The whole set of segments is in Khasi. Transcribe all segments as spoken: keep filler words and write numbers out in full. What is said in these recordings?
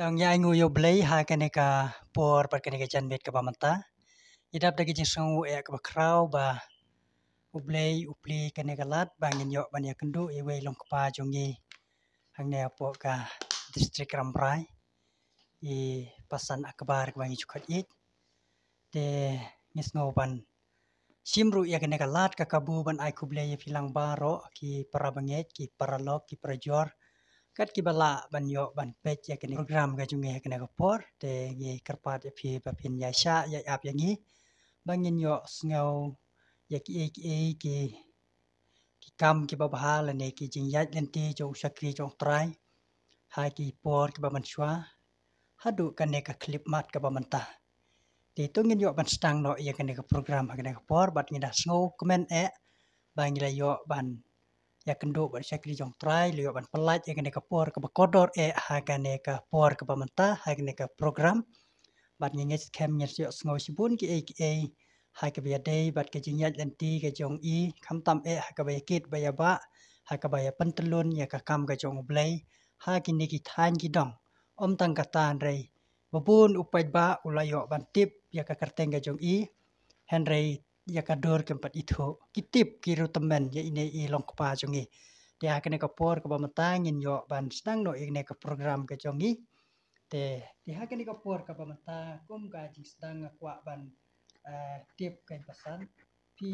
Tang ïa ainguh ïa U Blei ha kane ka por bad kane ka janmiet kaba mynta. Ïa dap da ka jingsngew eh kaba khraw ba U Blei u plie kane ka lad ba ngin ïoh ban ïakynduh ïa iwei i longkpa jong ngi hangne hapoh ka district Rambrai, i Pasan Akbar kaba ngi ju khot ïeit. Te ngi sngew ban shim ruh ïa kane ka lad ka kabu ban ai khublei ïa phi lang baroh ki para bangeit, ki paralok, ki parajor, kat kiba lah ban ïoh ban peit ïa kane ka program ka jong ngi ha kane ka por. Te ngi kyrpad ïa phi ba phin ïaishah ïa ap ïa ngi ba ngin ïoh sngew ïa kiei kiei ki ki kam kiba bha lane ki jingïaid lynti jong u shakri jong U Trai ha ki por kiba mynshuwa haduh kane ka khyllipmat kaba mynta. Te to ngin ïoh ban sdang noh ïa kane ka program ha kane ka por bad ngi da sngewkmen eh ba ngi la ïoh ban ïakynduh bad u shakri jong U Trai, la ïoh ban pyllait ïa kane ka por kaba kordor eh ha kane ka por kaba mynta ha kane ka program. Bad ngi ngeit skhem ngin sa ïoh sngew shibun kiei kiei ha kaba ïadei bad ka jingïaid lynti ka jong i, khamtam eh ha kaba ïakit ba ïabah, ha kaba ïapyntylun ïa ka kam ka jong U Blei ha kine ki thaiñ ki dong. Ym tang kata hynrei ba bun u paidbah u la ïoh ban tip ïa ka kyrteng ka jong i, hynrei ïa ka dur kim pat ithuh. Ki tip ki ruh tymmen ïa ine i longkpa jong ngi. Te ha kane ka por kaba mynta ngin ïoh ban sdang noh ïa kane ka program ka jong ngi. Te, te ha kane ka por kaba mynta kum ka jingsdang nga kwah ban, eh, tip keiñ Pasan. Phi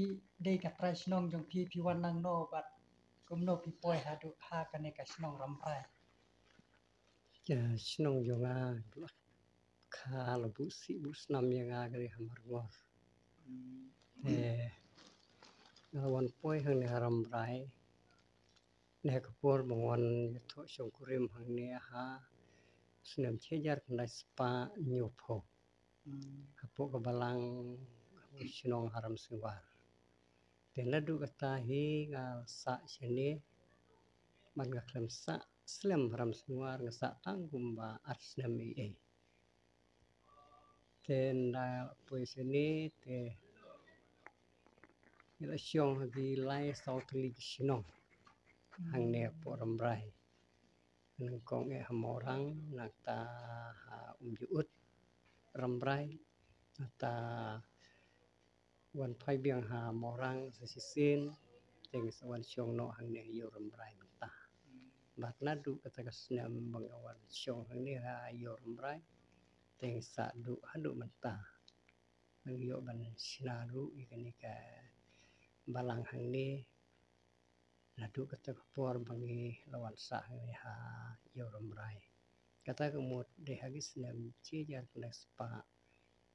dei ka trai shnong jong phi, phi wan nangno bad kumno phi poi haduh ha kane ka shnong Rambrai? Ka shnong jong nga, kha la buh sih buh snam ïa nga ka dei ha Marngor. Hmm. Te nga wan poi hangne ha Rambrai. Ne ka por ba nga wan ïathoh shongkurim hangne ha snem shi hajar khyndai spah hynñiewphew. Hmm. Hapoh ka balang, hapoh shnong ha Ramsingwar. Te naduh kata hi nga sah shane, bad nga khlem sah slem ha Ramsingwar, nga sah tang kumba ar snem ei ei. Te ynda poi shane te ngi la shong ha ki lai saw tylli ki shnong hangne hapoh Rambrai. Nyngkong eh ha Mawrang, nangta ha Umjuut, Rambrai, nangta wan phai biang ha Mawrang sa shisien, te ngi sa wan shong noh hangne ha Ïew Rambrai mynta. Bad naduh kata ka snem ba nga wan shong hangne ha Ïew Rambrai, te ngi sa duh haduh mynta. Ngi ïoh ban shna ruh ïa kane ka balang hangne, naduh kata ka por ba ngi la wan sah hangne ha Ïew Rambrai. Kata ka mut dei ha ki snem shi hajar khyndai spah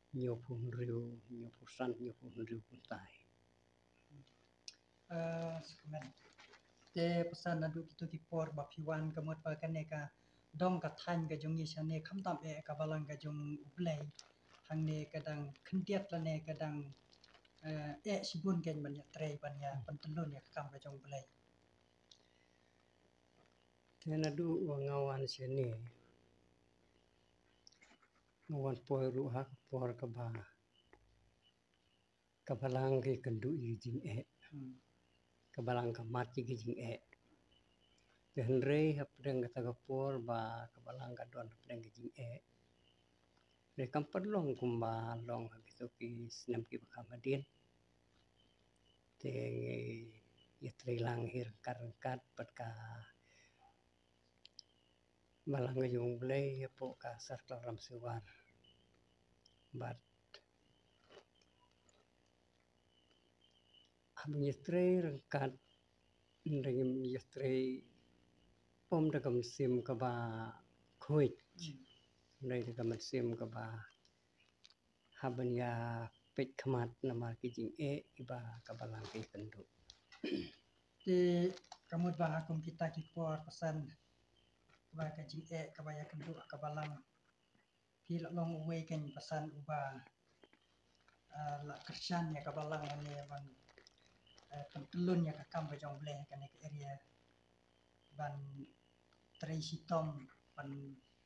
hynñiewphew hynriew, hynñiewphew san, hynñiewphew hynriew kumtai. Eh, sngewkmen. Te Pasan naduh kito ki por ba phi wan ka mut ba kane ka dong ka thaiñ ka jong ngi shane khamtam eh ka balang ka jong U Blei hangne ka dang khyndiat lane ka dang, eh, eh shibun keiñ ban ïatrei ban ïapyntylun ïa ka kam ka jong U Blei. Te naduh ba nga wan shane nga wan poi ruh ha ka por kaba ka balang ka ïakynduh ïa ki jingeh. Hmm. Ka balang ka mad ïa ki jingeh. Te hynrei hapdeng kata ka por ba ka balang ka don hapdeng ki jingeh, hynrei kam pat long kumba long ha kito ki snem kiba kham hadien. Te ngi ïatrei lang hi ryngkat ryngkat bad ka balang ka jong U Blei hapoh ka circle Ramsingwar. Bad haba ngi ïatrei ryngkat, hynrei ngim ïatrei ym da ka mynsiem kaba khuid. Hmm. Hynrei da ka mynsiem kaba hap ban ïa peit khmat namar ki jingeh kiba ka balang ka ïakynduh. Te ka mut ba ha kum kita ki por Pasan ba ka jingeh kaba ïakynduh ha ka balang, phi la long uwei keiñ Pasan uba, ah, la kyrshan ïa ka balang lane ban, eh, pyntylun ïa ka kam ka jong U Blei ha kane ka area, ban trei shitom, ban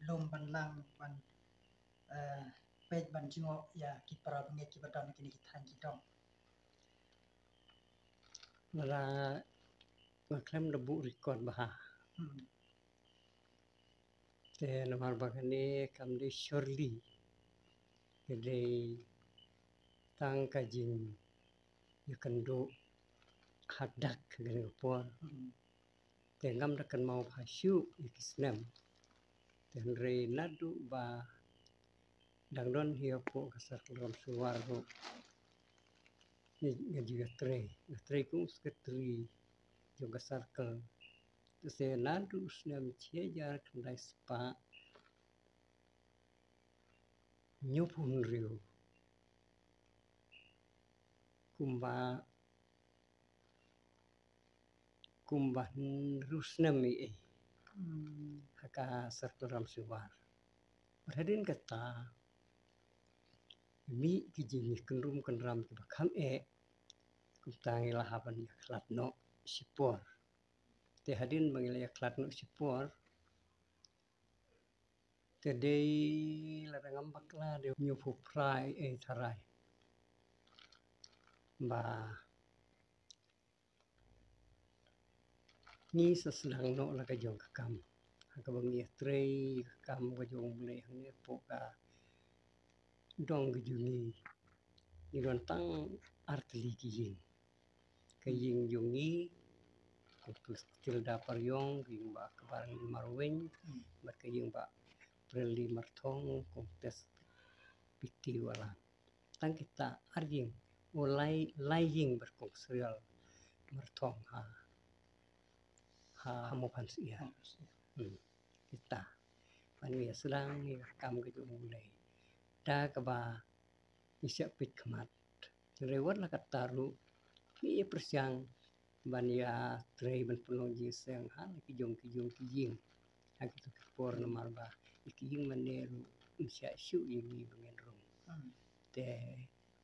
lum ban lang, ban, eh, peit ban jngoh ïa ki para bangeit kiba don ha kine ki thaiñ ki dong. Lada nga khlem da buh record bha. Hmm. Te namar ba kane kam dei surely, ka dei tang ka jingïakynduh ha dak ha kane ka por. Te ngam da kynmaw bha shuh ïa ki snem. Te hynrei naduh ba dang don hi hapoh ka Circle Ramsuwar ruh, nga ju ïatrei, nga trei kum u secretary jong ka Circle. Te naduh u snem shi hajar khyndai spah hynñiewphew hynriew, kumba, kumba hynriew snem ei ei ha ka Circle Ramsuwar. Bad hadien kata, mih ki jingïakynrum kynram kiba kham eh, kumta ngi la hap ban ïakhlad noh shipor. Te hadien ba ngi la ïakhlad noh shipor, te dei lada ngam bakla dei hynñiewphew phra ei ei tharai, ba ngi sa sdang noh la ka jong ka kam, ha kaba ngi ïatrei ka kam ka jong U Blei hangne hapoh ka dong ka jong ngi. Ngi don tang artylli ki ïing. Ka ïing jong ngi, ka Tilda Pariong, ka ïing Bah Akbar Marweiñ, bad ka ïing Bah Bradley Marthong, Kong Test Piti Walang. Tang kita ar ïing, o lai, lai ïing bad Kong Serial Marthong ha, ha, ha Mawphansiar. Hmm. Kita ban ïa sdang ïa ka kam ka jong U Blei da kaba ngi shah peit khmat. Hynrei wat la katta ruh ngi ïa pyrshang ban ïatrei ban pynlong jingïaseng ha la ki jong ki jong ki ïing ha kito ki por namar ba ïa ki ïing mane ruh ym shah shuh ïa ngi ba ngin rung. Te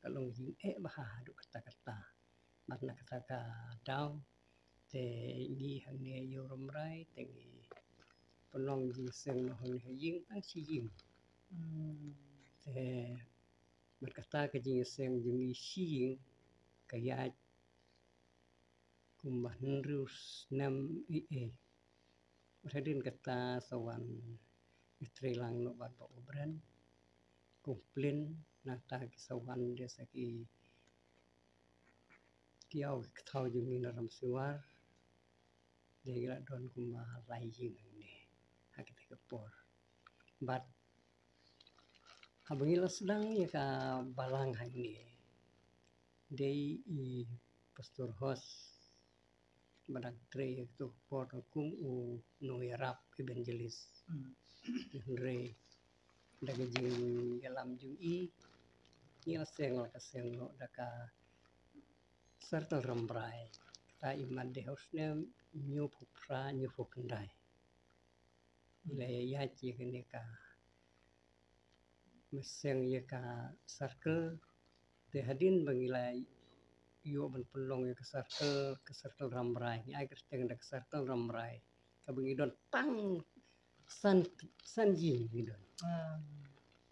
ka long jingeh bha haduh katta katta. Bad na kata ka daw te ngi hangne ïa u Rambrai te ngi pynlong jingïaseng noh hangne ha ïing tang shi ïing. Te bad kata ka jingïaseng jong ngi shi ïing ka ïaid kumba hynriew snem ei ei. Bad hadien kata sa wan ïatrei lang noh bad Bah Obren, kumplin nangta ki sa wan de sa ki, ki ïaw ki kthaw jong ngi na Ramsuwar. Dei ngi la don kumba lai ïing hangne ha kita ki por. Bad haba ngi la sdang ïa ka balang hangne, dei i Pastor Hos ba dang trei ïa kito ki por kum u nongïarap evangelist. Hynrei da ka jingïalam jong i, ngi la seng la ka seng noh da ka Circle Rambrai. Kata i man dei ha u snem hynñiewphew phra hynñiewphew khyndai. Ngi la ïaid ïa kane ka, ba seng ïa ka Circle. Te hadien ba ngi la ïoh ban pynlong ïa ka Circle, ka Circle Rambrai, ngi ai kyrteng da ka Circle Rambrai, kaba ngi don tang san, san ïing ngi don.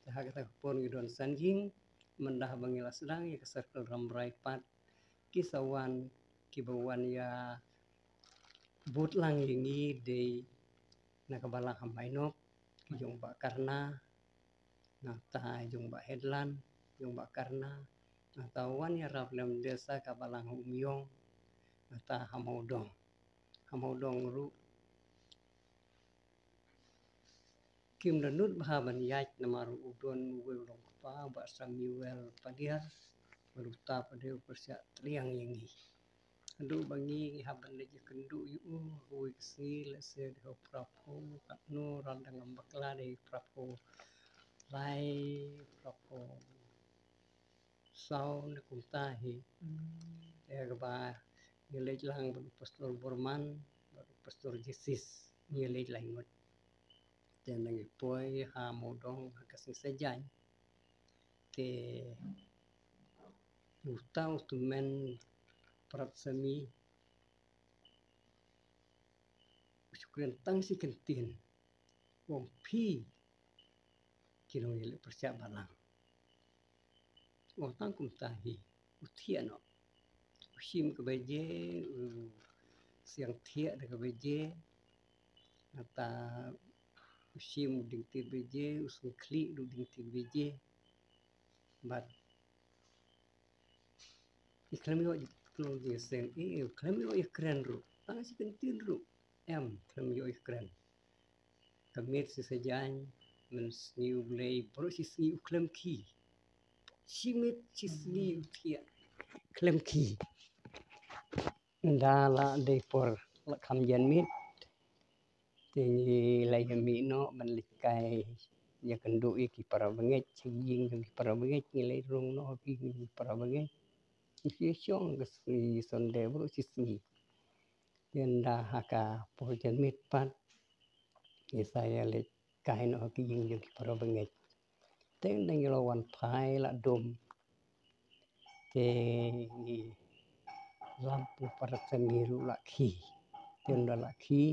Te ha kata ka por ngi don san ïing. Mynta haba ngi la sdang ïa ka Circle Rambrai pat, ki sa wan, kiba wan ïa bud lang ïa ngi dei na ka balang ha Mainop, ki jong Bah Karna, nangta jong Bah Headland, jong Bah Karna, nangta wan ïarap lem de sa ka balang ha Umïong, nangta ha Mawdong. Ha Mawdong ruh kim da nud bha ban ïaid namar u don uwei u long kpa, Bah Samuel Padiar, bad uta pat u pyrshah tliang ïa ngi. Haduh ba ngi ngi hap ban leit ïakynduh ïa u, uwei ka sngi lehse dei ha u phraphew katno, lada ngam bakla dei phraphew lai, phraphew saw ne kumta hi. Te kaba ngi leit lang bad u Pastor Borman bad u Pastor Jesus, ngi leit lai ngut. Te ngi poi ha Mawdong ha ka sngi Saitjaiñ. Te uta u tymmen Prat Sami u shu kren tang shi kyntien, u ong phi ki nongïaleh pyrshah balang. U ong tang kumta hi, u thiah noh. U shim ka baje, u siang thiah da ka baje. Nangta u shim u ding tir beje, u sngewkhlieh u ding tir beje. Bad i khlem ïoh jingpynlong jingseng, i khlem ïoh ïakren ruh, tang shi kyntien ruh em, khlem ïoh ïakren. Ka miet shi sa jaiñ, mynsngi U Blei baroh shi sngi u khlem khie. Shi miet shi sngi u thiah khlem khie. Ynda la dei por la kham jan miet, te ngi la ïa mih noh ban leit kai ïakynduh ïa ki para bangeit, sha ki ïing jong ki para bangeit, ngi leit rung noh ha ki ïing jong ki para bangeit. Ngi shong ka sngi Sunday baroh shi sngi. Te ynda ha ka por jan miet pat, ngi sa ïa leit kai noh ha ki ïing jong ki para bangeit. Te ynda ngi la wan phai la dum, te ngi lap u para sami ruh la khie. Te ynda la khie,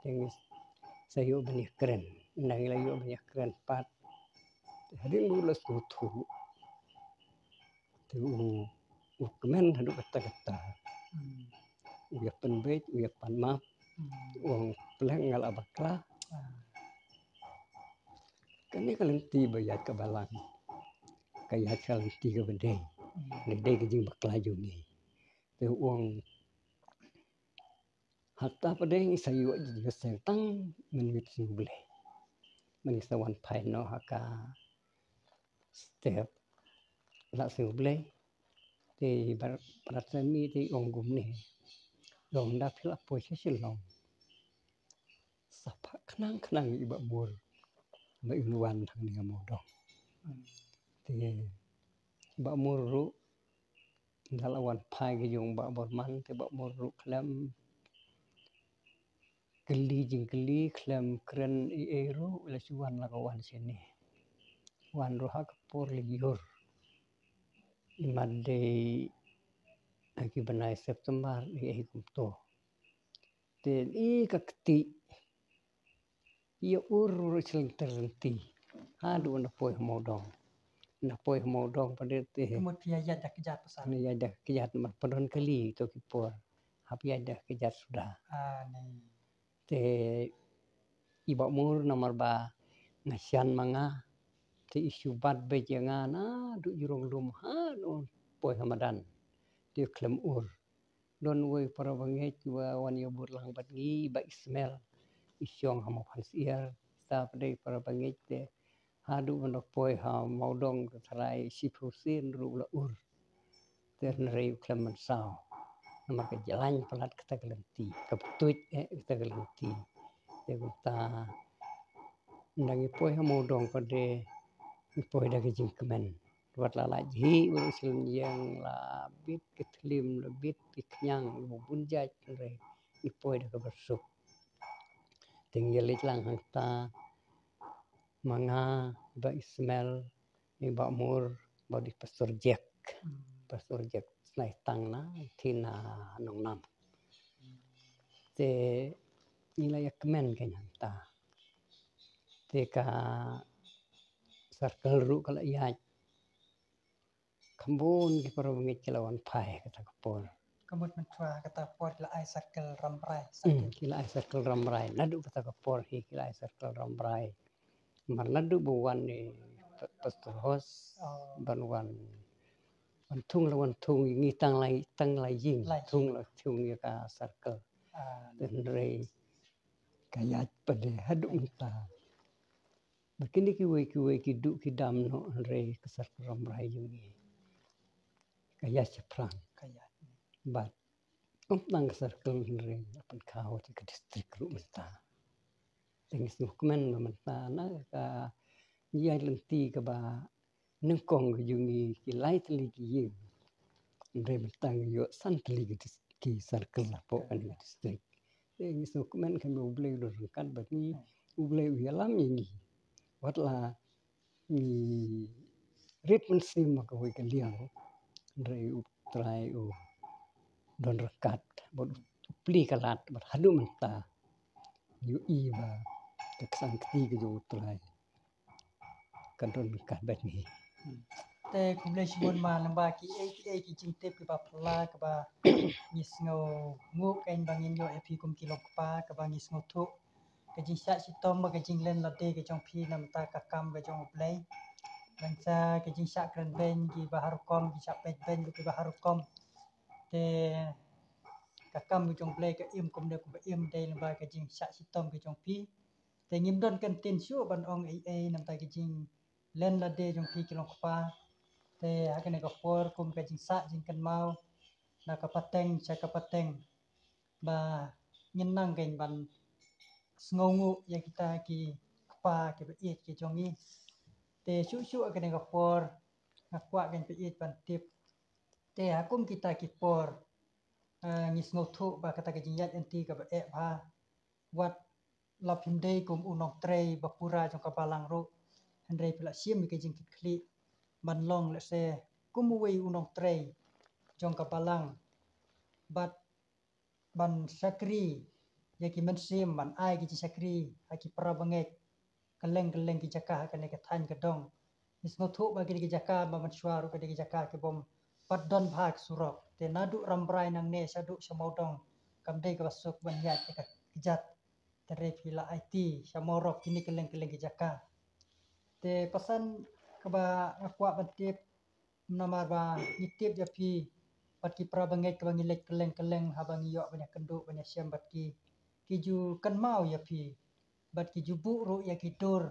te ngi sa ïoh ban ïakren. Ynda ngi la ïoh ban ïakren pat, te hadien ba u la sngewthuh, te u, u kmen haduh katta katta. Hmm. U ïa pynbeit, u ïa pan map. Hmm. U ong, "Pleng, nga la bakla." Ah. Kane ka lynti ba ïaid ka balang, ka ïaid ka lynti kaba dei. Hmm. Ka dei ka jingbakla jong ngi. Te u ong, "Hata pat de ngi sa ïoh jingïaseng tang mynmiet sngi U Blei." Mynta ngi sa wan phai noh ha ka step la sngi U Blei. Te i para sami te i ong kumne, "Long da phi la poi sha Shillong, sa phah khnang khnang ïa i Bah Mur ba in wan hangne ha Mawdong." Te i Bah Mur ruh, ynda la wan phai ka jong Bah Borman, te Bah Mur ruh khlem kylli jingkylli, khlem kren ei ei ruh, la shu wan la ka wan shane. Wan ruh ha ka por lyiur. Imat dei ha ki bnai September, ei ei kumto. Te i ka kti ïa ur ruh shleng ter lynti. Haduh na poi ha Mawdong. Na poi ha Mawdong pat de te. Ka mut phi ïaid da kjat pasan. Phi ïaid da kjat, namar phi don kali to ki por. Hap ïaid da kjat suda. Ah, ne. Te i Bah Mur namar ba nga shan ma nga. Te i shu bat beit ïa nga naduh jrong lum haduh poi ha madan. Te khlem ur. Don uwei para bangeit ba wan ïa bud lang bad ngi, Bah Ismail, i shong ha Mawphansyiar, sa pat de para bangeit te. Haduh ban da poi ha Mawdong ka tharai shiphew sien ruh la ur. Te hynrei u khlem mynsaw. Namar ka jlan palat kata ka lynti, ka btuid eh kata ka lynti. Te kumta ynda ngi poi ha Mawdong pat de ngi poi da ka jingkmen. Wat la lait hi, wat la shlem ïeng, la bit ki thlim, la bit ki khñiang, la bun jait, hynrei ngi poi da kaba suk. Te ngi leit lang hangta, ma nga, Bah Ismail, i Bah Mur, bad i Pastor Jack. Hmm. Pastor Jack, Snaitang na, Thina Nongnam. Te ngi la ïa kmen kein hangta. Te ka circle ruh ka la ïaid. Kham bun ki para bangeit ki la wan phai kata ka por. Ka mut mynta kata ka por ki la ai circle Rambrai. Hmm, circle. Ki la ai circle Rambrai. Naduh kata ka por hi ki la ai circle Rambrai. Mar naduh ba wan i Pastor Hos, oh, ban wan, wan thung la wan thung, ngi tang lai, tang lai ïing, lai ïing, thung la thung ïa ka circle. Ah. Hynrei ka ïaid pat de haduh mynta. Ba kine kiwei kiwei ki duh ki dam noh, hynrei ka circle Rambrai jong ngi ka ïaid shaphrang. Ka ïaid. Bad ym tang ka circle, hynrei la pynkhaw ïa ka district ruh mynta. Te ngi sngewkmen ba mynta na ka ïaid lynti kaba nyngkong ka jong ngi ki lai tylli ki ïing. Hynrei mynta ngi ïoh san tylli ki dis-, ki circle hapoh kane ka district. Te ngi sngewkmen khnang ba U Blei u don ryngkat bad ngi, U Blei u ïalam ïa ngi. Wat la ngi rit mynsiem ha kawei ka liang, hynrei U Trai u don ryngkat bad u plie ka lad bad haduh mynta ngi ïohi ba ka ksang kti ka jong U Trai ka don ryngkat bad ngi. Hmm. Te khublei shibun ma, lyngba kiei kiei ki jingtip kiba phylla kaba ngi sngewnguh kein ba ngin ïoh ïa phi kum ki longkpa kaba ngi sngewthuh ka jingshah shitom bad ka jinglen lade ka jong phi namar ka kam ka jong U Blei. Bad sa ka jingshah kren beiñ ki ba ha rukom, ki shah peit beiñ ki ba ha rukom. Te ka kam ka jong U Blei ka im kumne kumba im dei lyngba ka jingshah shitom ka jong phi. Te ngim don kyntien shuh ban ong ei ei namar ka jinglen lade jong phi ki long kpa. Te ha kane ka por kum ka jingsah jingkynmaw na ka pateng sha ka pateng ba ngin nang kein ban sngewnguh ïa kita ki kpa ki ba ïeit ki jong ngi. Te shuh shuh ha kane ka por nga kwah kein ba ïeit ban tip. Te ha kum kita ki por, eh, ngi sngewthuh ba kata ka jingïaid lynti kaba eh bha. Wat la phim dei kum u nongtrei ba pura jong ka balang ruh, hynrei phi la shim ïa ka jingkitkhlieh ban long lehse kum uwei u nongtrei jong ka balang. Bad ban shakri ïa ki mynsiem, ban ai ki jingshakri ha ki para bangeit kylleng kylleng ki jaka ha kane ka thaiñ ka dong. Ngi sngewthuh ba kine ki jaka ba mynshuwa ruh kine ki jaka ki bym pat don bha ki surok. Te naduh Rambrai nangne shaduh sha Mawdong kam dei kaba suk ban ïaid ïa ka kjat. Te hynrei phi la aiti sha Mawrok kine kylleng kylleng ki jaka. Te pasan kaba nga kwah ban tip namar ba ngi tip ïa phi bad ki para bangeit kaba ngi leit kylleng kylleng haba ngi ïoh ban ïakynduh ban ïashem bad ki, ki ju kynmaw ïa phi bad ki ju buh ruh ïa ki dur,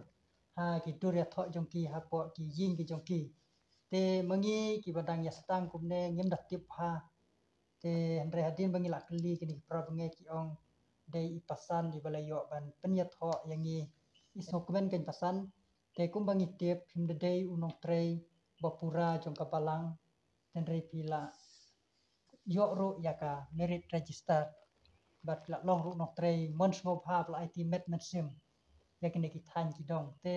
ha ki dur ïathoh jong ki hapoh ki ïing ki jong ki. Te ma ngi kiba dang ïa sdang kumne ngim da tip bha. Te hynrei hadien ba ngi la kylli kine ki para bangeit ki ong dei i pasan iba la ïoh ban pynïathoh ïa ngi. I sngewkmen kein pasan. Te kumba ngi tip phim da dei u nongtrei ba pura jong ka balang. Te hynrei phi la ïoh ruh ïa ka merit register bad phi la long ruh nongtrei mon sngewbha ba la aiti met mynsiem ïa kine ki thaiñ ki dong. Te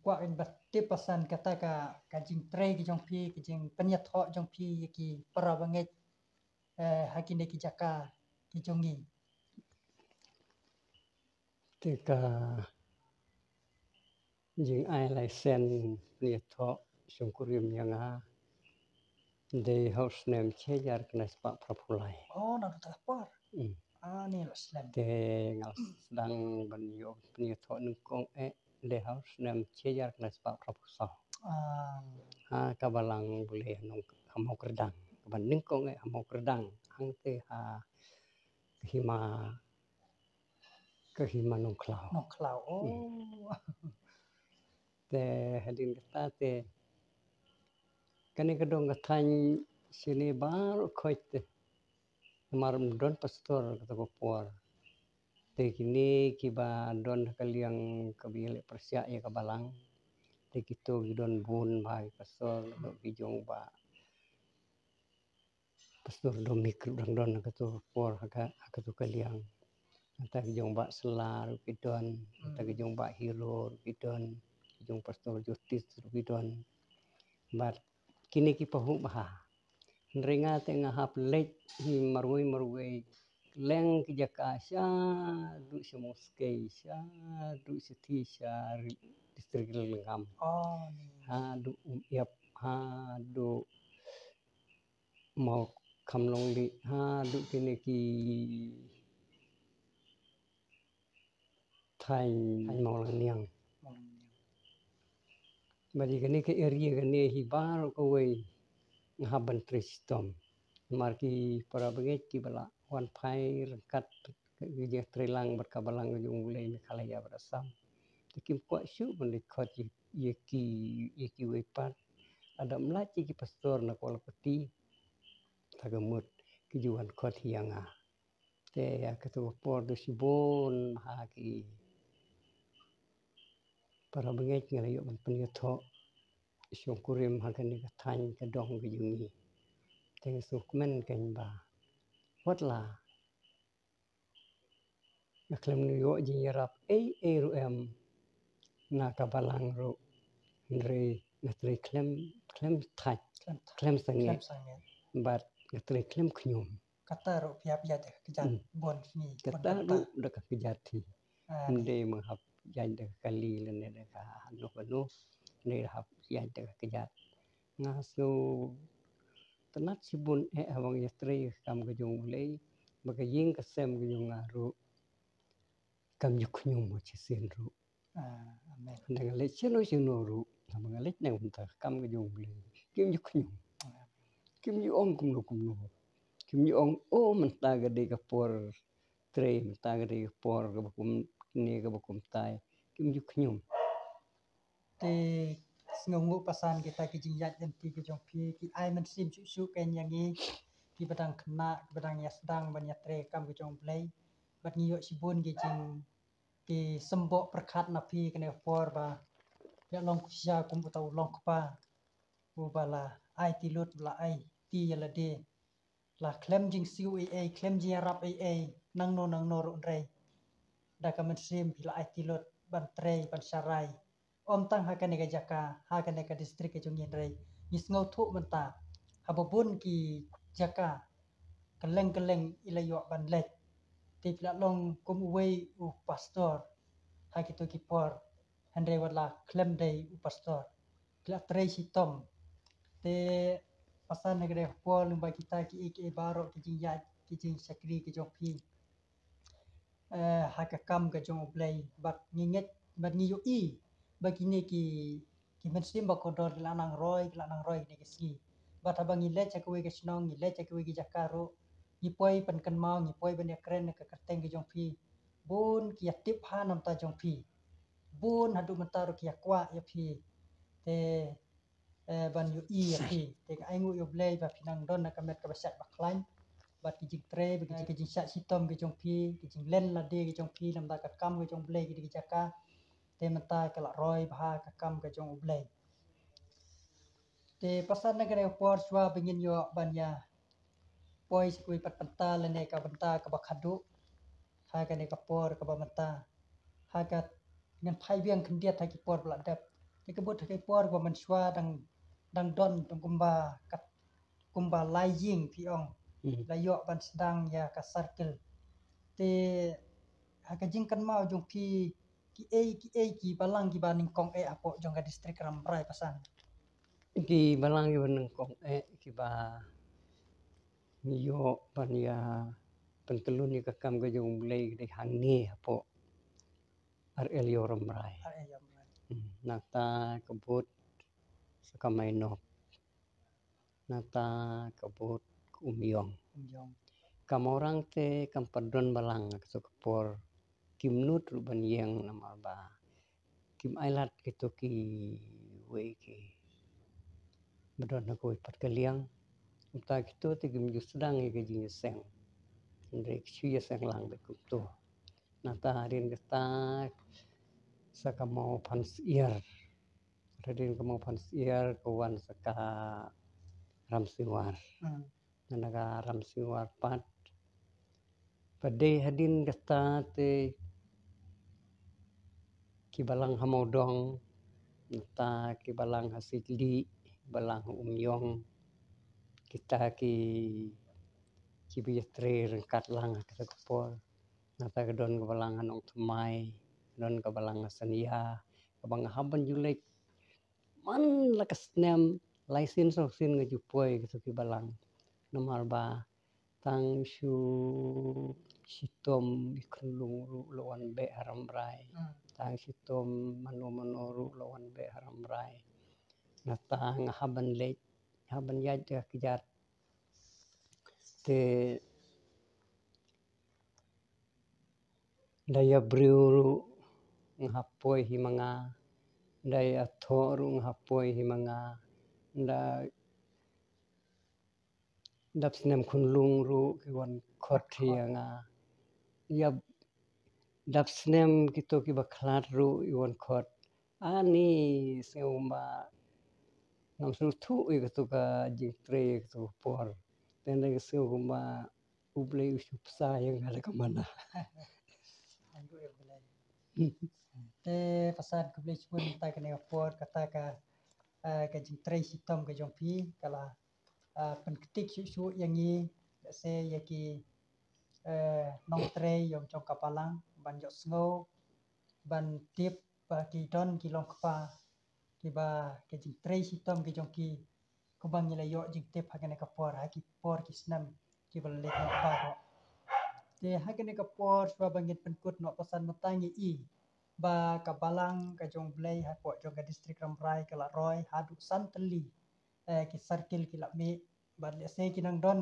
kwah ban ba tip pasan kata ka, ka jingtrei ki jong phi, ka jingpynïathoh jong phi ïa ki para bangeit, eh, ha kine ki jaka ki jong ngi. Te ka jingai laisen pynïathoh shongkurim ïa nga dei ha u snem shi hajar khyndai spah phra phew lai. Oh, naduh ta por. Hmm. Ah, ni la slem. Te nga la sdang ban ïoh pynïathoh nyngkong eh dei ha u snem shi hajar khyndai spah phra phew saw. Ah. Ha ka balang Blei ha nong ha Mawkyrdang. Ka ban nyngkong eh ha Mawkyrdang. Hangte ha ka hima ka hima Nongkhlaw. Nongkhlaw. Oh. Hmm. Te hadien kata te kane ka dong ka thaiñ shane baroh khoit te. Namar ym don pastor kata ka por. Te kine kiba don ha ka liang kaba ïaleh pyrshah ïa ka balang. Te kito ki don bun bha ki pastor, ki jong ba Pastor Dominic ruh dang don ha kato ka por ha ka, ha kato ka liang. Nangta ki jong Bah Sla ruh ki don, nangta ki jong Bah Hero ruh ki don, ki jong Pastor Justice ruh ki don. Bad kine ki pahuh bha. Hynrei nga te nga hap leit hi marwei marwei. Leng ki jaka shaduh sha Mawskei, shaduh sha Thi, sha ri-, district Ri Lyngngam. Oh, ni. Haduh Umïap, haduh Mawkham Longlih, haduh kine ki thaiñ, thaiñ Mawlangniang. Mawlangniang. Bad ïa kane ka area kane hi baroh kawei nga hap ban trei shitom. Namar ki para bangeit kiba la wan phai ryngkat ka jingtrei lang bad ka balang ka jong U Blei Meghalaya bad Assam. Te kim kwah shuh ban leit khot ïa, ïa ki, ïa kiwei pat. Lada ym lah ïa ki pastor na Kawlapati, ta ka mut ki ju wan khot hi ïa nga. Te ïa kato ka por da shibun ha ki para bangeit nga la ïoh ban pynïathoh shongkurim ha kane ka thaiñ ka dong ka jong ngi. Te nga sngewkmen kein ba wat la nga khlem ïoh jingïarap ei ei ruh em na ka balang ruh, hynrei nga trei khlem, khlem thait, khlem thait, khlem sangeh. Khlem sangeh. Bad nga trei khlem khñium. Kata ruh phi hap ïaid da ka kjat, hmm, bun sngi, bun kynta. Kata ruh da ka kjat hi. Ah, ym dei ma hap ïaid da ka kali lane da ka hano hano. Ym dei hap ïaid da ka kjat. Nga sngewtynnat shibun eh haba nga ïatrei ka kam ka jong U Blei, ba ka ïing ka sem ka jong nga ruh kam ju khñium mo shisien ruh. Ah, amen. Hynda nga leit shano shano ruh, haba nga leit na ka bynta ka kam ka jong U Blei, kim ju khñium. Amen. Kim ju ong kumno kumno. Kim ju ong, "Oh, mynta ka dei ka por trei, mynta ka dei ka por kaba kum kine kaba kumtai." Kim ju khñium. Te sngewnguh pasan kita ki jingïaid lynti ki jong phi, ki ai mynsiem shuh shuh kein ïa ngi kiba dang khynnah, kiba dang ïa sdang ban ïa trei kam ka jong U Blei. Bad ngi ïoh shibun ki jing, ki symboh pyrkhat na phi kane ka por ba ïa long kusha kum uta u long kpa uba la aiti lut, ba la aiti ïa lade. La khlem jingsiew ei ei, khlem jingïarap ei ei, nangno nangno ruh hynrei da ka mynsiem phi la aiti lut ban trei, ban sharai. Ym tang ha kane ka jaka, ha kane ka district ka jong ngi hynrei ngi sngewthuh mynta haba bun ki jaka kylleng kylleng i la ïoh ban leit. Te phi la long kum uwei u pastor ha kito ki por, hynrei wat la khlem dei u pastor, phi la trei shitom. Te pasan ha kane ka por lyngba kita kiei kiei baroh ki jingïaid, ki jingshakri ki jong phi, eh, ha ka kam ka jong U Blei, bad ngi ngeit, bad ngi ïohi ba kine ki, ki mynsiem ba kordor ki la nang roi, ki la nang roi kine ki sngi. Bad haba ngi leit sha kawei ka shnong, ngi leit sha kawei ki jaka ruh, ngi poi pynkynmaw, ngi poi ban ïakren ha ka kyrteng ka jong phi, bun ki ïa tip ha na ka bynta jong phi. Bun haduh mynta ruh ki ïa kwah ïa phi. Te, eh, ban ïohi ïa phi. Te nga ainguh ïa U Blei ba phi nang don ha ka met kaba shait ba khlaiñ. Bad ki jingtrei, bad ki jing, ki jingshah shitom ki jong phi, ki jinglen lade ki jong phi, namar ka kam ka jong U Blei ki dei ki jaka. Te mynta ka la roi bha ka kam ka jong U Blei. Te pasan na kane ka por shuwa ba ngin ïoh ban ïa poi sha kawei pat bynta lane ka bynta kaba khadduh ha kane ka por kaba mynta. Ha ka ngan phai biang khyndiat ha ki por ba la dep. Te ka bud ha ki por ba mynshuwa dang, dang don tang kumba kat, kumba lai ïing phi ong. Hmm. La ïoh ban sdang ïa ka circle. Te ha ka jingkynmaw jong phi kiei kiei ki balang kiba nyngkong eh hapoh jong ka district Rambrai pasan? Ki balang kiba nyngkong eh kiba ngi ïoh ban ïa pyntlun ïa ka kam ka jong U Blei ki dei hangne hapoh R L Ïew Rambrai. R L Ïew Rambrai. Hmm, nangta ka bud sa ka Mainok. Nangta ka bud ka Umïong. Umïong. Ka Mawrang te kam pat don balang ha kato ka por. Kim nud ruh ban ïeng namar ba kim ailad kito kiwei kiba don ha kawei pat ka liang. Kumta kito te kim ju sdang ïa ka jingïaseng. Hynrei ki shu ïaseng lang beit kumto. Nangta hadien kata sa ka Mawphansyiar. Hadien ka Mawphansyiar ka wan sa ka Ramsingwar. Hmm. Na ka Ramsingwar pat. Ba dei hadien kata te ki balang ha Mawdong, nangta ki balang ha Sitlieh, balang ha Umïong, kita ki, kiba ïatrei ryngkat lang ha kata ka por. Nangta ka don ka balang ha Nongthymmai, ka don ka balang ha Synïa, kaba nga hap ban ju leit man la ka snem, lai sien saw sien nga ju poi ha kito ki balang. Namar ba tang shu shitom i khunlung ruh la wan beh ha Rambrai. Hmm. Tang shitom mano mano ruh la wan beh ha Rambrai. Nangta nga hap ban leit, hap ban ïaid da ka kjat. Te da ïa briew ruh nga hap poi hi ma nga, da ïa thoh ruh nga hap poi hi ma nga, da dap snem khunlung ruh ki wan khot hi ïa nga. Ïa dap snem kito kiba khlad ruh ki wan khot. Ani sngew kumba ngam sngewthuh ïa kato ka jingtrei kato ka por. Te nga sngew kumba U Blei u shu bsa ïa nga da ka mana. Te pasan khublei shibun mynta kane ka por kata ka, eh, ka jingtrei shitom ka jong phi ka la, eh, pynktik shuh shuh ïa ngi, lehse ïa ki, eh, nongtrei ïong jong ka balang ban ïohsngew ban tip ba ki don ki long kpa kiba ka jingtrei shitom ki jong ki kumba ngi la ïoh jingtip ha kane ka por ha ki por ki snem kiba la leit noh baroh. Te ha kane ka por shuwa ba ngin pynkut noh pasan mynta ngi i ba ka balang ka jong Blei hapoh jong ka district Rambrai ka la roi haduh san tylli, eh, ki circle ki la mih, bad lehse ki nang don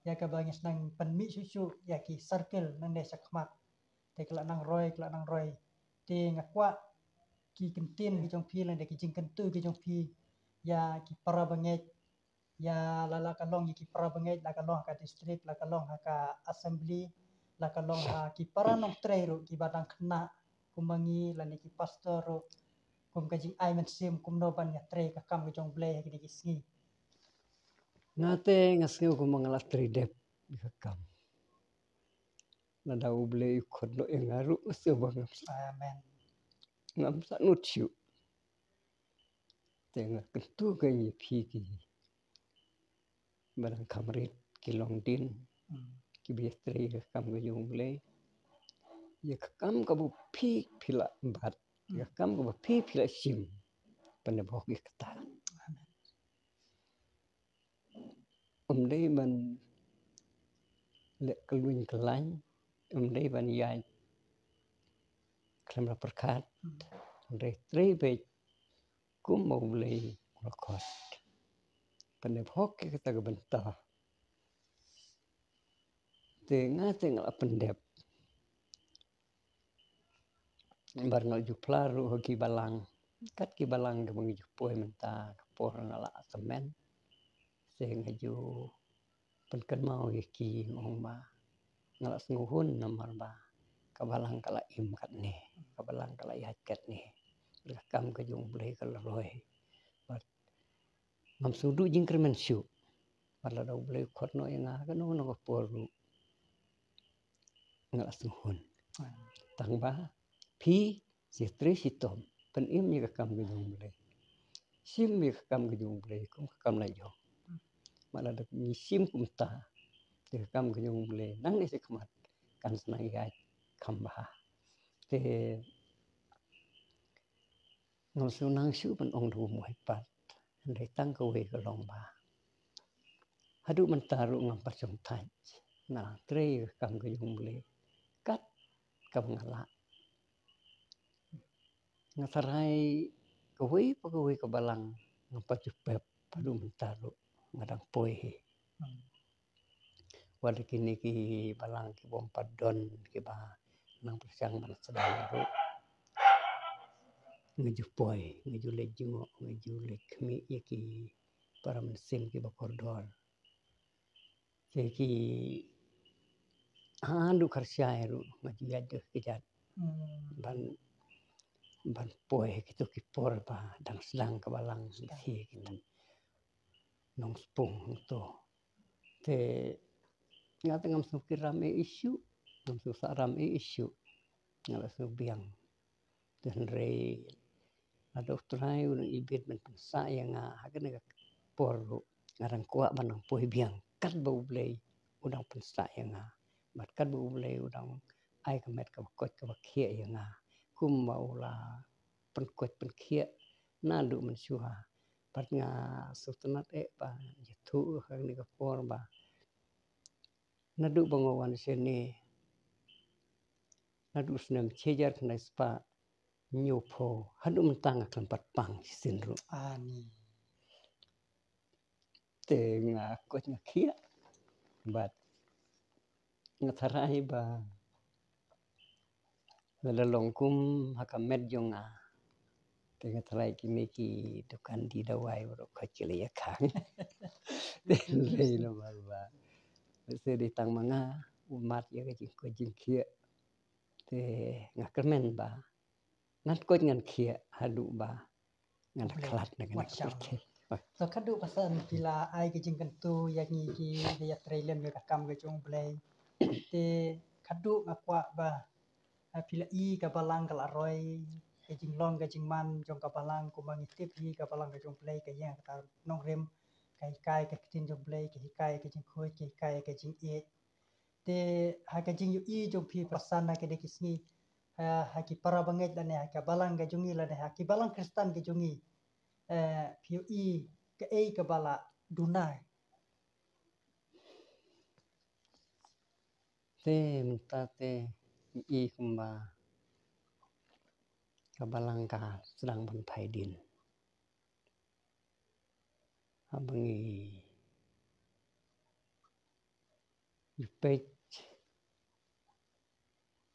ïa kaba ngi sdang pynmih shuh shuh ïa ki circle nangne shakhmat. Te ka la nang roi, ka la nang roi. Te nga kwah ki kyntien ki jong phi lane ki jingkyntu ki jong phi ïa ki para bangeit, ïa la, la ka long ïa ki para bangeit, la ka long ha ka district, la ka long ha ka assembly, la ka long ha ki para nongtrei ruh kiba dang khynnah kum ma ngi lane ki pastor ruh, kum ka jingai mynsiem kumno ban ïatrei ka kam ka jong Blei ha kine ki sngi. Nga te nga sngew kumba nga la trei dep ïa ka kam. Lada U Blei u khot noh ïa nga ruh, nga sngew ba ngam sa, Amen. Ngam sa nud shuh. Te nga kyntu kein ïa phi kiba dang kham rit, ki longdien, Hmm. kiba ïatrei ïa ka kam ka jong U Blei. Ïa ka kam kaba phi, phi la bat, ïa ka kam kaba phi, phi la shim, pynbok ïa kata. Amen. Ym dei ban leh kylluiñ kyllain, ym dei ban ïaid khlem la pyrkhat, ym dei, trei beit kumba U Blei u la khot. Pynbok ïa kata ka bynta. Te nga te nga la pyndep. Bad nga la ju phla ruh ha ki balang, kat ki balang kiba ngi ju poi mynta, ka por nga la tymmen. Te nga ju pynkynmaw ïa ki, nga ong ba nga la sngewhun namar ba ka balang ka la im katne, ka balang ka la ïaid katne. Ka kam ka jong U Blei ka la roi. Bad ngam sngewduh jingkyrmen shuh. Bad lada U Blei u khot noh ïa nga, kano kano ka por ruh nga la sngewhun. Tang ba phi, shi trei shitom, pynim ïa ka kam ka jong U Blei. Shim ïa ka kam ka jong U Blei kum ka kam la jong. Bad lada ngi shim kumta ïa ka kam ka jong U Blei, nangne shakhmat kan sa nang ïaid kham bha. Te ngam sngewsih shuh ban ong da u mawhap pat. Hynrei tang kawei ka long ba haduh mynta ruh ngam pat shong thait. Nga la trei ka kam ka jong U Blei kat kam nga lah. Nga tharai kawei pa kawei ka balang ngam pat ju pep, haduh mynta ruh nga dang poi hi. Hmm. Wat la kine ki balang ki bym pat don kiba nang pyrshang ban sdang ruh, nga ju poi, nga ju leit jngoh, nga ju leit khmih ïa ki para mynsiem kiba kordor. Te ki haduh kharshai ruh nga ju ïaid da ka kjat. Hmm. Ban, ban poi kito ki por ba dang sdang ka balang, sdang, hi kita nongspung to. Te nga te ngam sngew kiram ei ei shuh, ngam sngew sah ram ei ei shuh. Nga la sngew biang. Te hynrei lada U Trai u nang ibit ban pynsah ïa nga ha kane ka por ruh, nga dang kwah ban nang poi biang katba U Blei u dang pynsah ïa nga. Bad katba U Blei u dang ai ka met kaba koit kaba khiah ïa nga, kumba u la pynkoit pynkhiah naduh mynshuwa. Bad nga sngewtynnat eh ba ïathuh ha kane ka por ba naduh ba nga wan shane, naduh snem shi hajar khyndai spah hynñiewphew haduh mynta nga khlem pat pang shisien ruh. Ani. Te nga koit nga khiah. Bad nga tharai ba lada long kum ha ka met jong nga, te nga tharai kine ki dukan die dawai baroh khoit ki la ïakhang. Te hynrei namar ba lehse dei tang ma nga u mat ïa ka jingkoit jingkhiah. Te nga kyrmen ba ngan koit ngan khiah haduh ba ngan da khlad na kane ka pyrthei. To khadduh pasan phi la ai ka jingkyntu ïa ngi kiba ïatrei lem ïa ka kam ka jong U Blei. Te khadduh nga kwah ba, ah, phi la i ka balang ka la roi, ka jinglong ka jingman jong ka balang, kumba ngi tip hi ka balang ka jong U Blei ka ïeng ha kata ka nongrim, ka hikai ka ktien jong U Blei, ka hikai ka jingkhuid, ka hikai ka jingïeit. Te ha ka jingïohi jong phi pasan ha kine ki sngi, ha, ha ki para bangeit lane ha ka balang ka jong ngi lane ha ki balang Khristan ka jong ngi, eh, phi ïohi kaei kaba la duna? Te mynta te i kumba ka balang ka sdang ban phai dien. Haba ngi peit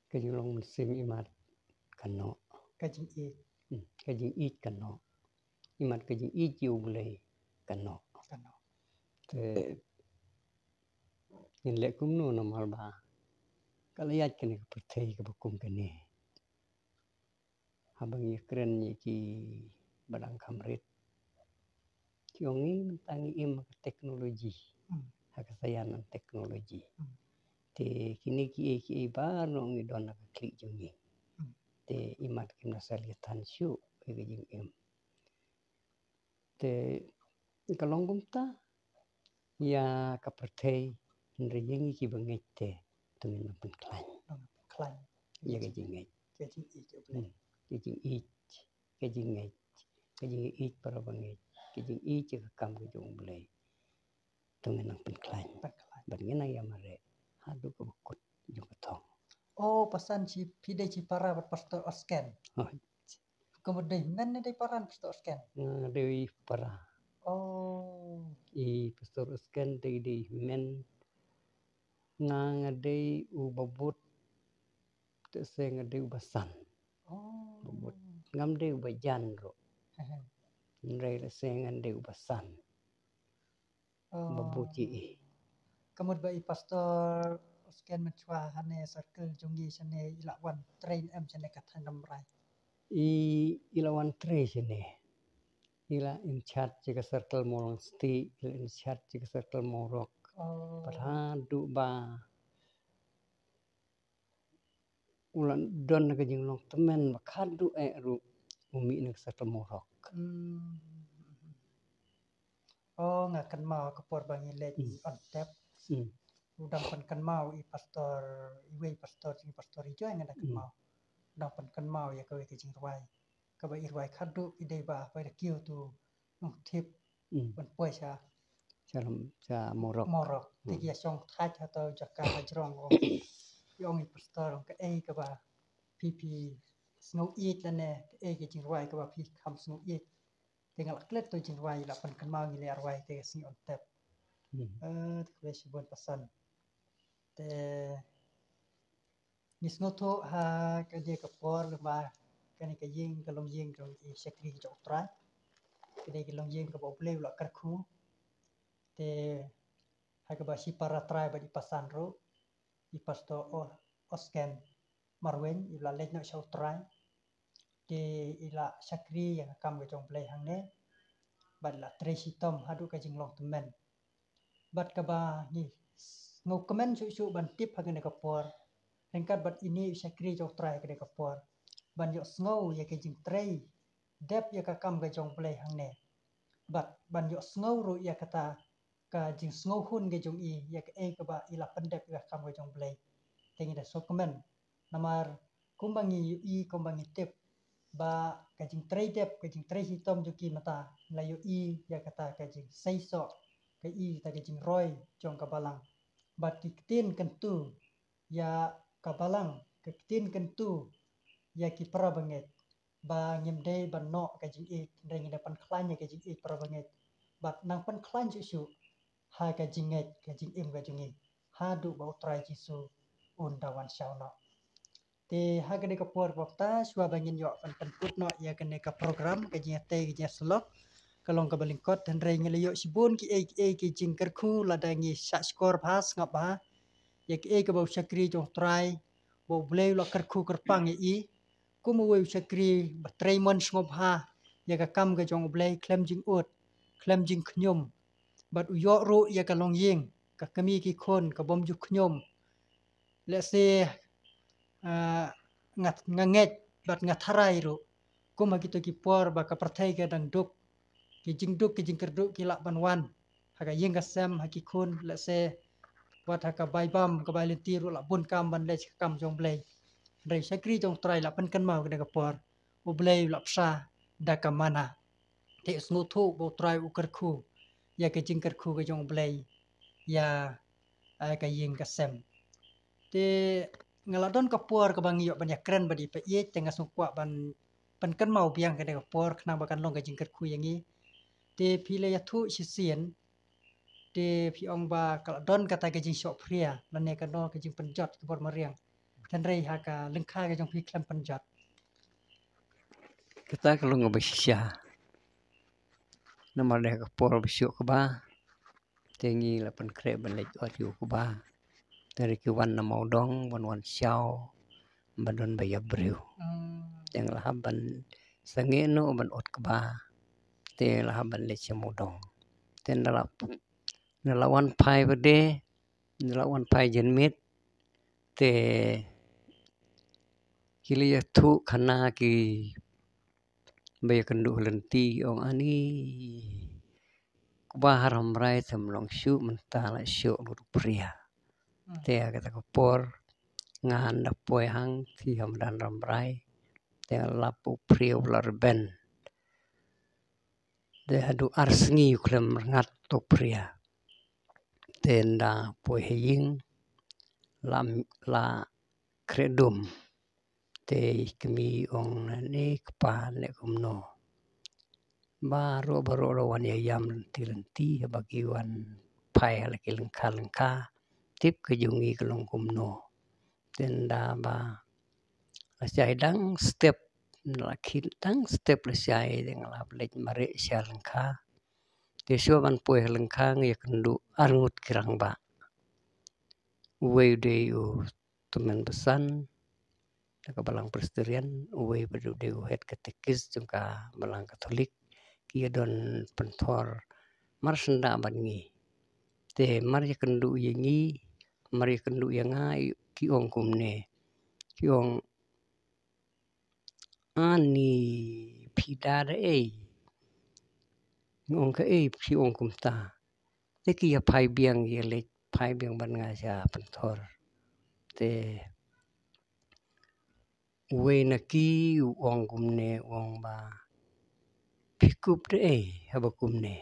ka jinglong mynsiem imat ka noh. Ka jingïeit. Hmm, ka jingïeit ka noh. Imat ka jingïeit ïa U Blei ka noh. Ka noh. Te ngin leh kumno namar ba ka la ïaid kane ka pyrthei kaba kum kane. Haba ngi kren ïa ki ba dang kham rit, ki ong ngi mynta ngi im ha ka technology, hmm, ha ka science and technology. Hmm. Te kine kiei kiei baroh ngi don ha ka khlieh jong ngi. Hmm. Te imat kim da sngewthuh shuh ïa ka jingim. Te ka long kumta ïa ka pyrthei, hynrei ïa ngi kiba ngeit te to ngin nang pynkhlaiñ. Nang pynkhlaiñ ïa ka jingngeit. Ka jingïeit ïa U Blei. Hmm. Ka jingïeit, ka jingngeit, ka jingïeit para bangeit, ka jingïeit ïa ka kam ka jong U Blei. To ngin nang pynkhlaiñ. Pynkhlaiñ. Bad ngin nang ïa mareh haduh kaba kut jong ka thong. Oh, pasan shi, phi dei shi para bad Pastor Osken. Oh. Ka mut dei hynmen ne dei para Pastor Osken? Nga dei para. Oh. I Pastor Osken dei, dei hynmen. Nga, nga dei uba bud. Te se nga dei uba san. Oh. Uba bud. Ngam dei uba jan ruh. Hehe. Hynrei te se ngan dei uba san. Oh. Ba bud ïa i. Ka mut ba i Pastor Osken mynshuwa hane circle jong ngi shane i la wan trei em shane ka thaiñ Rambrai? I, i la wan trei shane. I la in charge ïa ka circle Mawlong Sting, i la in charge ïa ka circle Mawrok. Oh. Bad haduh ba u la don ka jinglong tymmen ba khadduh eh ruh u mih na ka circle Mawrok. Hmm. Oh, nga kynmaw ka por ba ngi leit, hmm, on tap. Hmm. U dang pynkynmaw i pastor, iwei pastor, i pastor i jong nga dang, hmm, kynmaw. U dang pynkynmaw ïa kawei ka jingrwai. Kaba i rwai khadduh i dei ba, ba da kiew tu nongtip, hmm, ban poi sha, sha, sha Mawrok. Mawrok. Hmm. Te ki ïa shong thait hato jaka hajrong ong. I ong i pastor ong kaei kaba phi phi sngew ïeit lane kaei ka jingrwai kaba phi kham sngew ïeit. Te nga la klet to jingrwai, la pynkynmaw ngi leh rwai te ka sngi on tap. Hmm. Eh, te khublei shibun pasan. Te ngi sngewthuh ha kane ka por lyngba kane ka ïing, ka longïing jong i shakri jong U Trai. Kane ka longïing kaba U Blei u la kyrkhu. Te ha kaba shi para trai bad i pasan ruh, i pastor O-, Osken Marwein, i la leit noh sha U Trai. Te i la shakri ïa ka kam ka jong U Blei hangne. Bad la trei shitom haduh ka jinglong tymmen. Bad kaba ngi sngewkmen shuh shuh ban tip ha kane ka por, ryngkat bad ine i shakri jong U Trai ha kane ka por, ban ïohsngew ïa ka jingtrei dep ïa ka kam ka jong U Blei hangne. Bad ban ïohsngew ruh ïa kata ka jingsngewhun ka jong i ïa kaei kaba i la pyndep ïa ka kam ka jong U Blei. Te ngi da sngewkmen. Namar kumba ngi ïohi, kumba ngi tip ba ka jingtrei dep, ka jingtrei shitom jong ki mynta, ngi la ïohi ïa kata ka jingseisoh, ka i kata ka jingroi jong ka balang. Bad ki ktien kyntu ïa ka balang, ka ktien kyntu ïa ki para bangeit. Ba ngim dei ban noh ka jingïeit, hynrei ngi dei ban pynkhlaiñ ïa ka jingïeit para bangeit. Bad nang pynkhlaiñ shuh shuh ha ka jingngeit, ka jingim ka jong ngi haduh ba U Trai Jisu un da wan shaw noh. Te ha kane ka por ba kata, shuwa ba ngin ïoh ban pynkut noh ïa kane ka program, ka jingïatei ka jingïasyllok, ka long kaba lyngkot, hynrei ngi la ïoh shibun kiei kiei ki jingkyrkhu lada ngi shah shkor bha, sngap bha ïa kiei kaba u shakri jong U Trai, ba U Blei u la kyrkhu kyrpang ïa i kum uwei u shakri ba trei mon sngewbha ïa ka kam ka jong U Blei khlem jingud, khlem jingkhñium. Bad u ïoh ruh ïa ka longïing, ka kmie ki khun, ka bym ju khñium. Lehse, ah, nga, nga ngeit bad nga tharai ruh kum ha kito ki por ba ka pyrthei ka dang duk, ki jingduk ki jingkyrduh ki lah ban wan ha ka ïing ka sem, ha ki khun, lehse wat ha ka bai bam ka bai lynti ruh lah bun kam ban leh ka kam jong U Blei. Hynrei u shakri jong U Trai lah pynkynmaw kane ka por, U Blei u lah pynshai da ka manna. Te u sngewthuh ba U Trai u kyrkhu ïa ka jingkyrkhu ka jong U Blei ïa, eh, ka ïing ka sem. Te nga la don ka por kaba ngi ïoh ban ïakren bad i pa ïeit, te nga sngewkwah ban pynkynmaw biang kane ka por khnang ba kan long ka jingkyrkhu ïa ngi. Te phi la ïathuh shisien, te phi ong ba ka la don kata ka jingshoh phria lane kano ka jingpynjot ka bor mariang. Hynrei ha ka lyngkha ka jong phi khlem pynjot. Kata ka long kaba shisha. Namar da ka por ba shuh kaba te ngi la pynkhreh ban leit ot ïa u kba. Te hynrei ki wan na Mawdong ban wan shaw ba don ba ïap briew. Te nga la hap ban sangeh noh ban ot kba. Te la hap ban leit sha Mawdong. Te nda la nda la wan phai pat de, nda la wan phai janmiet. Te ki la ïathuh khana ki ba ïakynduh lynti, ong ani kba ha Rambrai te ym long shuh, mynta la shoh lut u phria. Te ha kata ka por nga nda poi hangtei ha madan Rambrai. Te nga lap u phria u la rben. Te haduh ar sngi u khlem rngat u phria. Te nda poi ha ïing la la khreh dum. Te i kmie ong nane kpa ne kumno. Baroh baroh la wan ïa ïam lynti lynti haba ki wan phai ha la ki lyngkha lyngkha. Tip ka jong ngi ka long kumno. Te nda ba la shai dang step, la khie dang step la shai, te nga la leit mareh sha lyngkha. Te shuwa ban poi ha lyngkha nga ïakynduh arngut ki rangbah. Uwei u dei u tymmen basan na ka balang Presbyterian, uwei pat u dei u head katekist jong ka balang Katholik. Ki ïa don pynthor mar syndah bad ngi. Te mar ïakynduh ïa ngi, mar ïakynduh ïa nga, ki ong kumne. Ki ong ani phi da da ei. Nga ong kaei phi ong kumta. Te ki ïa phai biang, ïa leit phai biang bad nga sha pynthor. Te uwei na ki u ong kumne, u ong ba phi kup da ei haba kumne.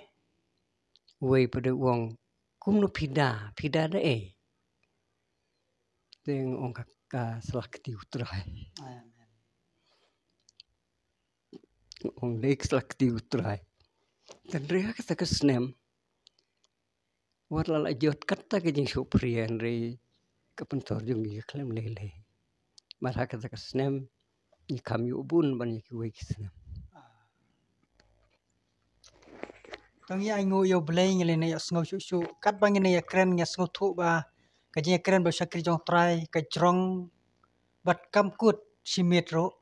Uwei pat de u ong kumno phi da, phi da da ei. Te nga ong ka, ka sla kti u Trai. Amen. Nga ong dei ka sla kti u Trai. Te hynrei ha kata ka snem wat la la jot kata ka jingshoh phria hynrei ka pynthor jong ngi ka khlem lei lei. Bad ha kata ka snem ngi kham ïoh bun ban ïa kiwei ki snem. Tang ïa ainguh ïa U Blei, ngi la ïa sngew shuh shuh katba ngin ïa kren, ngi ïa sngewthuh ba ka jingïakren bad u shakri jong U Trai ka jrong bad kam kut shi miet ruh.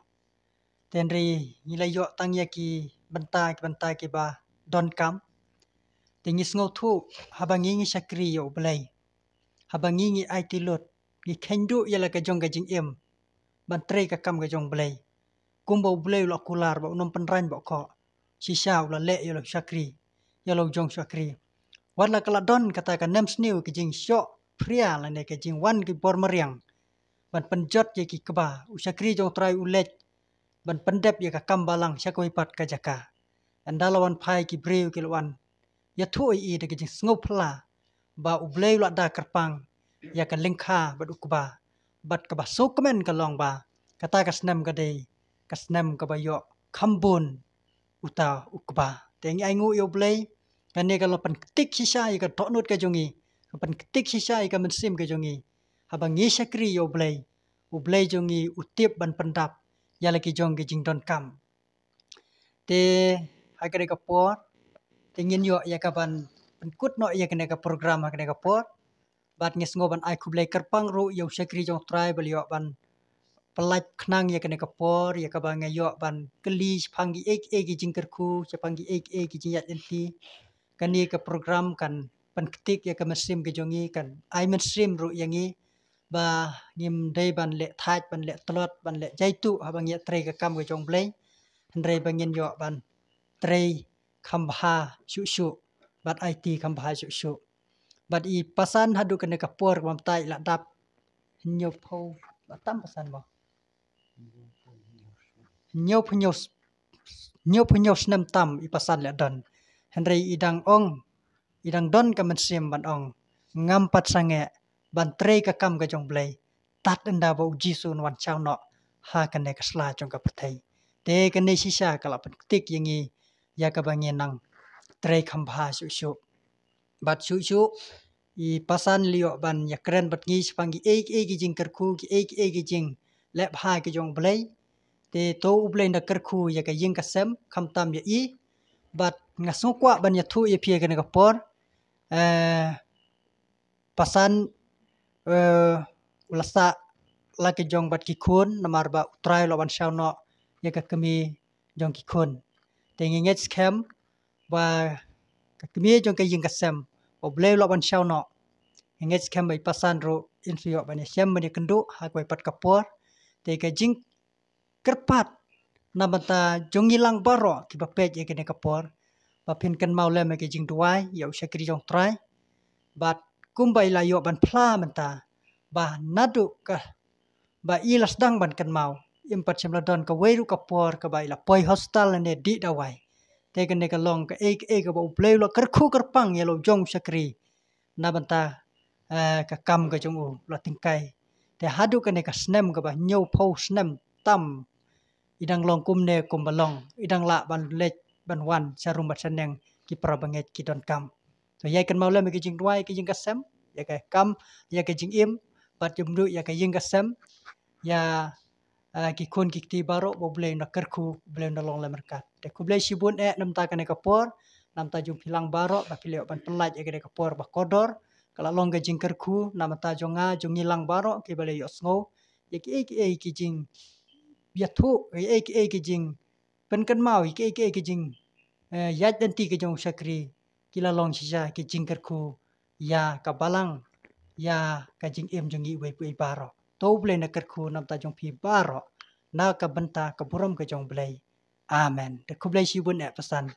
Te hynrei ngi la ïoh tang ïa ki bynta, ki bynta kiba donkam. Te ngi sngewthuh haba ngi ngi shakri ïa U Blei, haba ngi ngi aiti lut, ngi kheiñ duh ïa la ka jong ka jingim ban trei ka kam ka jong U Blei. Kumba U Blei u la kular ba u nym pynrang ba u khoh, shisha u la leh ïa la u shakri, ïa la u jong shakri. Wat la ka la don kata ka nemsniew ka jingshoh phria lane ka jingwan ki bor mariang ban pynjot ïa ki kba, u shakri jong U Trai u leit ban pyndep ïa ka kam balang sha kawei pat ka jaka. Ynda la wan phai ki briew ki la wan ïathuh ïa i da ka jingsngew phylla ba U Blei u la da kyrpang ïa ka lyngkha bad u kba. Bad kaba sngewkmen ka long ba kata ka snem ka dei ka snem kaba ïoh kham bun uta u kba. Te ngi ainguh ïa U Blei, kane ka la pynktik shisha ïa ka dohnud ka jong ngi, ka pynktik shisha ïa ka mynsiem ka jong ngi. Haba ngi shakri ïa U Blei, U Blei jong ngi u tip ban pyndap ïa la ki jong ki jingdonkam. Te ha kane ka por te ngin ïoh ïa ka ban pynkut noh ïa kane ka program ha kane ka por. Bad ngi sngew ban ai khublei kyrpang ruh ïa u shakri jong U Trai ba la ïoh ban pyllait khnang ïa kane ka por, ïa kaba nga ïoh ban kylli shaphang kiei kiei ki jingkyrkhu, shaphang kiei kiei ki jingïaid lynti. Kane ka program kan pynktik ïa ka mynsiem ka jong ngi, kan ai mynsiem ruh ïa ngi ba ngim dei ban leh thait, ban leh tlot, ban leh jaituh haba ngi ïatrei ka kam ka jong U Blei. Hynrei ba ngin ïoh ban trei kham bha shuh shuh bad aiti kham bha shuh shuh. Bad i pasan haduh kane ka por ba mynta i la dap hynñiewphew, ba tam pasan mo? Hynñiewphew hynñiew, hynñiewphew hynñiew snem tam i pasan la don. Hynrei i dang ong, i dang don ka mynsiem ban ong, ngam pat sangeh ban trei ka kam ka jong U Blei. tad ynda ba u Jisu un wan shaw noh ha kane ka sla jong ka pyrthei. Te kane shisha ka la pynktik ïa ngi ïa kaba ngin nang trei kham bha shuh shuh. Bad shuh shuh i Pasan la ïoh ban ïakren bad ngi shaphang kiei kiei ki jingkyrkhu, kiei kiei ki jingleh bha ki jong U Blei. Te to U Blei un da kyrkhu ïa ka ïing ka sem, khamtam ïa i. Bad nga sngewkwah ban ïathuh ïa phi ïa kane ka por. Eh, Pasan, eh, u la sah la ki jong bad ki khun, namar ba U Trai u la wan shaw noh ïa ka kmie jong ki khun. Te ngi ngeit skhem ba ka kmie jong ka ïing ka sem, ba U Blei u la wan shaw noh. Ngi ngeit skhem ba i Pasan ruh in sa ïoh ban ïashem ban ïakynduh ha kawei pat ka por. Te ka jingkyrpad na bynta jong ngi lang baroh kiba peit ïa kane ka por, ba phin kynmaw lem ïa ka jingduwai ïa u shakri jong U Trai. Bad kumba i la ïoh ban phla mynta, ba naduh ka ba i la sdang ban kynmaw, im pat shym la don kawei ruh ka por kaba i la poi hospital lane dih dawai. Te kane ka long kaei kaei kaba U Blei u la kyrkhu kyrpang ïa la u jong u shakri na bynta, eh, ka kam ka jong u, la tyngkai. Te haduh kane ka snem kaba hynñiewphew snem tam, i dang long kumne kumba long, i dang lah ban leit ban wan sha rum bad sha neng, ki para bangeit ki donkam. To ïai kynmaw lem ïa ka jingduwai, ïa ka ïing ka sem, ïa ka kam, ïa ka jingim, bad jumdu ïa ka ïing ka sem, ïa, eh, ki khun ki kti baroh, ba U Blei un da kyrkhu, U Blei un da long lem ryngkat. Te khublei shibun eh na bynta kane ka por, na bynta jong phi lang baroh, ba phi la ïoh ban pynlait ïa kane ka por ba kordor, ka la long ka jingkyrkhu na bynta jong nga, jong ngi lang baroh kiba la ïohsngew ïa kiei kiei ki jingïathuh, ïa kiei kiei ki jingpynkynmaw, ïa kiei kiei ki jing, eh, ïaid lynti ki jong u shakri, ki la long shisha ki jingkyrkhu ïa ka balang, ïa ka jingim jong ngi uwei pa uwei baroh. To U Blei un da kyrkhu na bynta jong phi baroh, na ka bynta ka burom ka jong U Blei. Amen. Te khublei shibun eh Pasan.